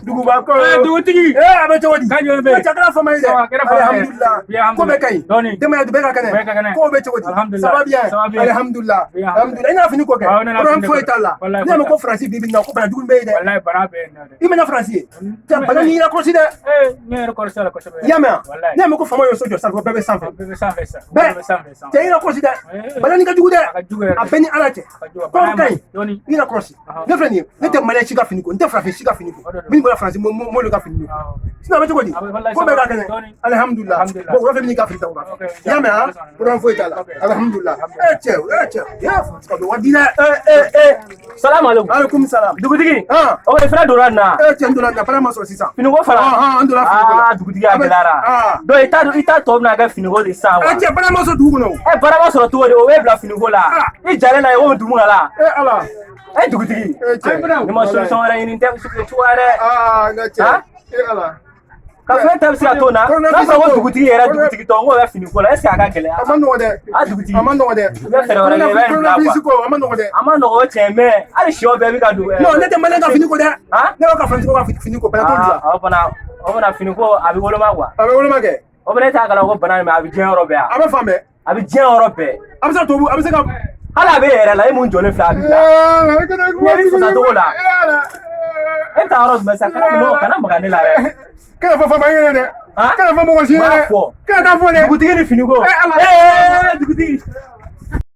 Duguba ko Dugutigi. A bɛ cogo di? Kan jumɛn bɛ yen? Cɛ, kɛra fama ye dɛ. Ça va, kɛra fama ye. Alhamdulillah. Bien. Ko bɛɛ ka ɲi. Dɔɔni. Denbaya bɛɛ ka kɛnɛ? Bɛɛ ka kɛnɛ. Ko bɛ cogo di? Alhamdulillah. Ça va bien? Ça va bien. Alhamdulillah. Bien. Alhamdulillah. I nana fini ko kɛ? Awɔ, ne nana Problème fini ko foyi kɛ. t'a la. Wallahi, Ne y'a mɛn foyi ko Faransi bi bi in na ko bana jugu bɛ yen dɛ. Wallahi, bana bɛ yen nɔ dɛ. I mɛna Faransi ye. Cɛ, bana n'i kɔlɔsi dɛ. Ne yɛrɛ kɔlɔsi a la kosɛbɛ. I y'a mɛn wa? Wallahi. Ne y'a mɛn ko faamaw ye so jɔ sanfɛ, ko bɛɛ bɛ sanfɛ. Bɛɛ bɛ sanfɛ sisan. Bɛɛ. Bɛɛ bɛ sanfɛ sisan. Cɛ, i yɛrɛ kɔlɔsi dɛ. Bana nin ka jugu dɛ. A ka jugu yɛrɛ. A bɛɛ ni Ala cɛ. A ka jugu. Ko ka ɲi. Dɔɔni. I yɛrɛ kɔlɔsi. Ne filɛ nin ye, ne tɛ malien si ka fini ko, n tɛ farafin si ka fini ko. O de don. Min bɔra Faransi, m'olu ka fini ko. Sinon a bɛ cogo di? A bɛ wallahi Ko bɛɛ ka kɛnɛ. Dɔɔni. Alhamdulillah. Alhamdulillah. Bon, wula fɛ min ka fini ta o la. Ok. I y'a mɛn han? Problème foyi t'a la. Alhamdulillah. Cɛ, cɛ, Faransi ka don wari di dɛ. Salam alaikum. Alaikum salam. Dugutigi. Han. O kɔni fana donna nin na. Cɛ, n donna nin na, baara ma sɔrɔ sisan. Finiko fana. Han, n donna finiko la. Aa, dugutigi, a gɛlɛyara. Ah. Donc i ta tɔ bɛna kɛ finiko de sisan wa? Cɛ, baara ma sɔrɔ dugu kɔnɔ o. Baara ma sɔrɔ cogo di? O bɛ bila finiko la. Ah. I jalen na ye komi dumukala. Ala. Dugutigi. Cɛ. Ni ma solution wɛrɛ ɲini tɛ cogoya dɛ. Ah, n ka cɛ. Han? Ala. Ka fɛn ta bɛ se ka to na. N'a fɔra ko dugutigi yɛrɛ, dugutigi tɔ, n k'o bɛ finiko la, est ce que a ka gɛlɛn? A ma nɔgɔ dɛ. A dugutigi. A ma nɔgɔ dɛ. I bɛ fɛɛrɛ wɛrɛ kɛ, i bɛ nin bila quoi. Coronavirus ko, a ma nɔgɔ dɛ. A ma nɔgɔ o tiɲɛ, mais hali sɔ bɛɛ bɛ ka don. Non, ne tɛ malien ka fini ko dɛ. Han? Ne b'a ka Faransi ka fini ko, bana t'olu la. Ah, o fana finiko a bɛ woloma quoi. A bɛ woloma kɛ. O fana e t'a kalama ko bana in a bɛ diɲɛ yɔrɔ bɛɛ A bɛ fan bɛɛ. A bɛ diɲɛ yɔrɔ bɛɛ. A bɛ se ka tubabu, a bɛ se ka. Hali a bɛ e yɛrɛ la, e mun jɔlen filɛ, a b'i la. Ɲɛ bɛ fasa cogo la. E bɛ taa yɔrɔ jumɛn sisan? Kana non, kana maga ne la dɛ. Kana fɔ faama ɲɛna dɛ. Han? Kana fɔ mɔgɔ si ɲɛna N b'a dɛ. fɔ. Kana taa fɔ dɛ. Dugutigi ni finiko. Ala. Dugutigi.